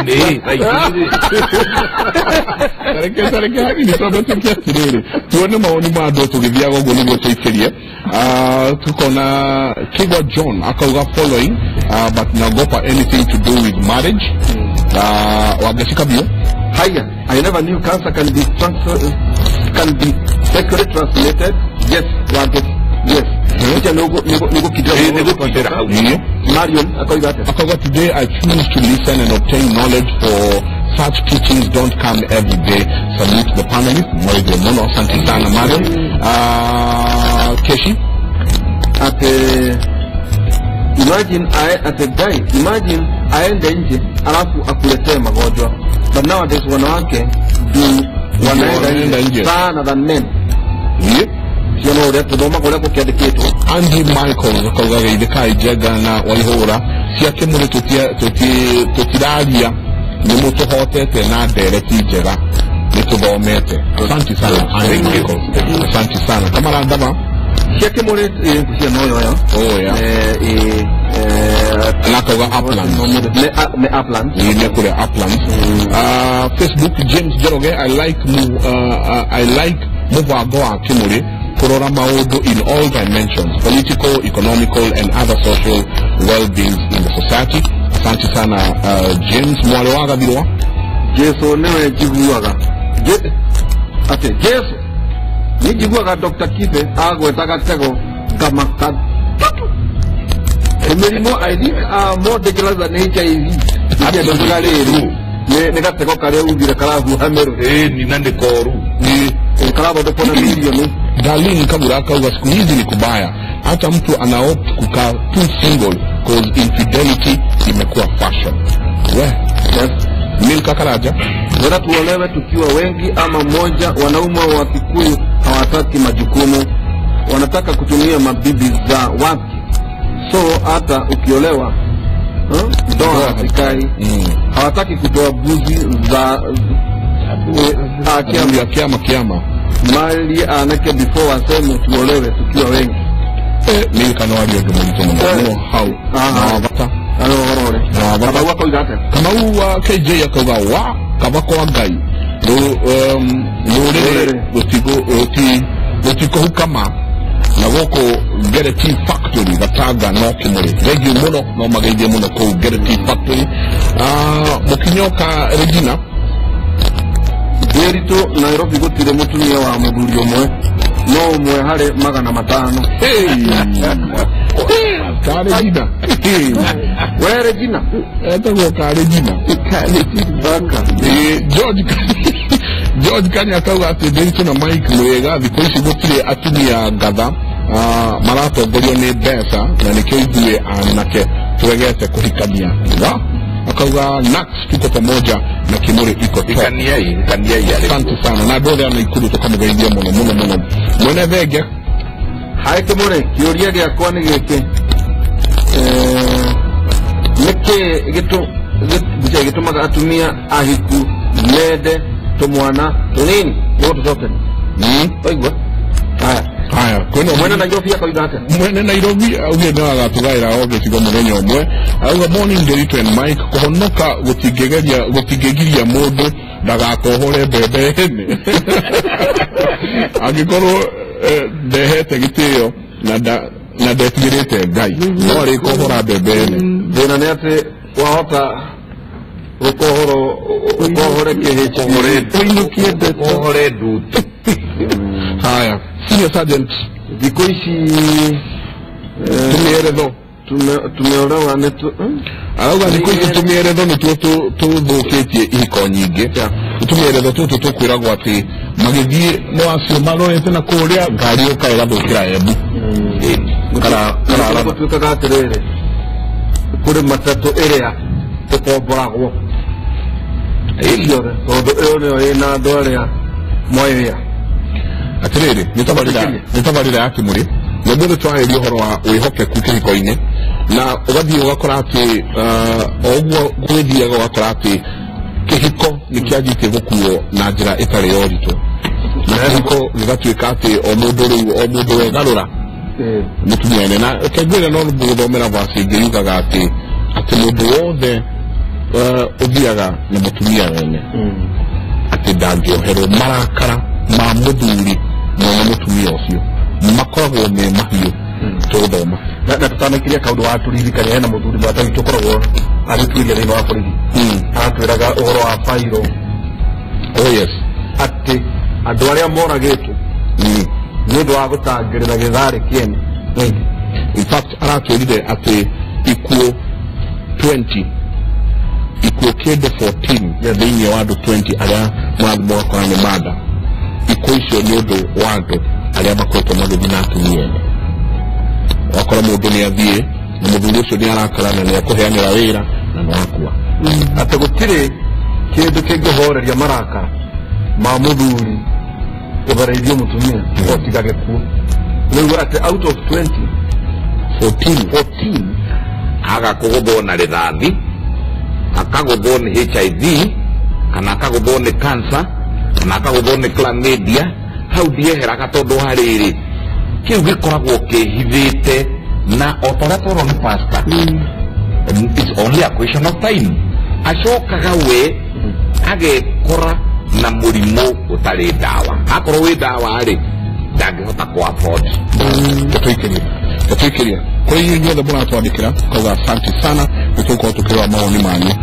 Nĩ thaa ici. Tareke hanini twambe tukie atĩrĩrĩ, tuone mawoni ma andũ tũgĩthiaga ũguo nĩguo tũikĩrie. Tukona Kigwa John akauga following, but naogopa anything to do with marriage. Wangeci Kabiũ. Haya, I never knew cancer can be sexually transmitted. Yes, Wangeci. Yes. Icha nĩgũkindĩra. Ĩĩ, nĩgũkindĩra hau. Marion akoiga atĩa? Akauga today I choose to listen and obtain knowledge, for such teachings don't come every day. Salute the panelists. Mwaithio mũno, asante sana Marion. Keshi. Ate imagine ate guy, imagine aende nje alafu akuletee magonjwa. But nowadays wanawake do wanaenda wanaenda nje nje sana than men. Yeah. Ciona ũrĩa tũthomaga ũrĩa gũkĩandĩkĩtwo. Andy Michaels akauga geithĩkai Njenga na Waihũra cia Kĩmũrĩ, tũtiraria nĩ mũtũhotete na ndereti njega nĩ tũthomete. Asante sana Andy Thank you. Michaels, asante sana Kamarandama. Cia Kĩmũrĩ cia noyo. Oh yeah. Na akauga Uplands. Nĩ Uplands. Nĩ kũrĩa Uplands. Facebook James Njoroge, I like mũbango wa Kĩmũrĩ kũrora maũndũ in all dimensions, political, economical and other social well-beings in the society. Asante sana James Mwale wa Gathirwa. Jesu nĩwe njiguaga. Atĩ Jesu nĩ njiguaga Dr. Kibe agweta gatego ngamaka mĩrimũ I think are more dangerous than HIV. Ndiendaga rĩrĩ nĩ gatego karĩa ugire karahuha mĩrũ. Ĩĩ, na nĩ koru. Karathondekwo na milioni. Darlene Kabura akauga siku hizi ni kubaya, hata mtu anaopt kukaa tu single cause infidelity imekuwa fashion. We Yes. Milka Karaja. Whether tuolewe tukiwa wengi ama mmoja, wanaume wa Kikuyu hawataki majukumu, wanataka kutumia mabibi za watu. So hata ukiolewa ndoa hazikai. Hawataki kutoa mbuzi za Kiama kiama kiama mali anake before waseme tuolewe tukiwa wengi. Milka no aria ũndũ mũritũ mũno no hau Aha. na bata Ano ũhoro ũrĩ na bata. Kamau akoiga atĩa? Kamau wa KJ akauga wa kaba kwa Ngai rũrĩrĩ rũtikũhukama na gũkũ Gereti Factory Gatanga no Kĩmũrĩ. Thengiũ mũno, no mageithie mũno kũu Gereti Factory. Mũkinyoka Regina. Ndĩritũ Nairobi gũtirĩ mũtumia wa mũthuri ũmwe, no ũmwe harĩ 500. Hey! Ka Regina. Hey! We Regina. Etagwo ka Regina. Baka. George Kanya akauga atĩ Ndĩritũ na Mike mwega, thikũ ici gũtirĩ atumia ngatha, maratongorio nĩ mbeca na nĩkĩo ithuĩ anake twegete kũhikania. Wa akauga Nax tuko pamoja na Kĩmũrĩ iko top. Ikaniai, ikaniai arĩ. Asante sana na andũ othe a Naikuru tũkamũgeithia mũno mũno mũno. Mwene thenge. Hai Kĩmũrĩ, kĩũria gĩakwa nĩ gĩkĩ. Nĩkĩ gĩtũmaga atumia ahiku mende tũmwana tũnini? Nĩguo tũcoke. Waigua? Haya. Haya, kwĩna Mwene Nairobi akoiga atĩa? Mwene Nairobi augire no agatũgaĩra o gĩcigo mũthenya ũmwe. Auga morning Ndĩritũ and Mike, kũhonoka gũtingĩgiria mũndũ ndagakohore mbembe ene angĩkorwo ndehete gĩtĩo na ndetigĩrĩte Ngai no arĩkohora mbembe ene. Thĩna nĩ atĩ wahota gũkohoro ũkohore kĩhĩti Ũinũkie ndeto. Ũkohore ndutu. Haya, senior sergeant. Thikũ ici tũmĩeretho tumeolewa nĩ Arauga thikũ ici tũmĩeretho nĩtuo tũthũkĩtie ihiko nyingĩ. Tũmĩeretho tũtũ tũkwĩragwo atĩ magĩthiĩ no acio marorete na kũrĩa ngari yũka ĩgathũkĩra Embu. Karara. Gũtuĩkaga atĩrĩrĩ, kũrĩ matatũ ĩrĩa ĩkomboragwo ciothe tondũ ĩyo nĩyo ĩna andũ arĩa moĩ wĩra. Atĩrĩrĩ, nĩ tabarĩra ya Kĩmũrĩ na ũmũthĩ twarĩria ũhoro wa wĩhokeku kĩhiko-inĩ, na ũgathiĩ ũgakora atĩ o ũguo gũgĩthiaga ũgakora atĩ kĩhiko nĩ kĩanjĩtie gũkuo na njĩra ĩtarĩ ya ũritũ, na kĩhiko gĩgatuĩka atĩ o mũndũ rĩu o mũndũ wegarũra mũtumia ene. Na kengwĩra no ngũthomera verse ĩngĩ yugaga atĩ mũndũ wothe ũthiaga na mũtumia wene atĩ ndangĩoherwo marakara ma mũthuri mwene mũtumia ũcio makoragwo me mahiũ tũgũthoma na tũtanaikĩria kaũndũ wa tũririkania hena mũthuri mwata witũ ũkoragwo agĩtuĩria thĩinĩ wa borithi aratwĩraga ũhoro wa bairo. Oh yes, atĩ andũ arĩa moragĩtwo nĩ ũndũ wa gũtangĩrĩra gĩtharĩ kĩene. In fact aratwĩrire atĩ ikuũ 20 ikuũ kĩndũ 14 thĩinĩ wa andũ 20 arĩa marathiĩ magakora nĩ manda ikuũ icio nĩ ũndũ wa andũ arĩa makoretwo magĩthiĩ na atumia ene. Wakora mũndũ nĩ athiĩ na mũthuri ũcio nĩ arakara na nĩ akũheanĩra wĩra na nĩ wakua. Atĩ gũtirĩ kĩndũ kĩngĩhoreria marakara ma mũthuri ũtharĩirio mũtumia o tiga gĩkuũ. Rĩu atĩ out of 20 14 agakũgũthwo na rithathi, akagũthwo nĩ HIV kana akagũthwo nĩ cancer kana akagũthwo nĩ chlamydia, hau ndieheraga tondũ wa rĩrĩ kĩu gĩkoragwo kĩhithĩte na o ta ũrĩa twerwo nĩ pastor, it's only a question of time. Acokaga we agekora na mũrimũ ũtarĩ ndawa, akorwo wĩ ndawa rĩ ndangĩhota kũ afford. Tũtũikĩria kũrĩ inyuĩ inyuothe mũratwandĩkĩra kauga asante sana, nĩ tũgũkorwo tũkĩrora mawoni manyu.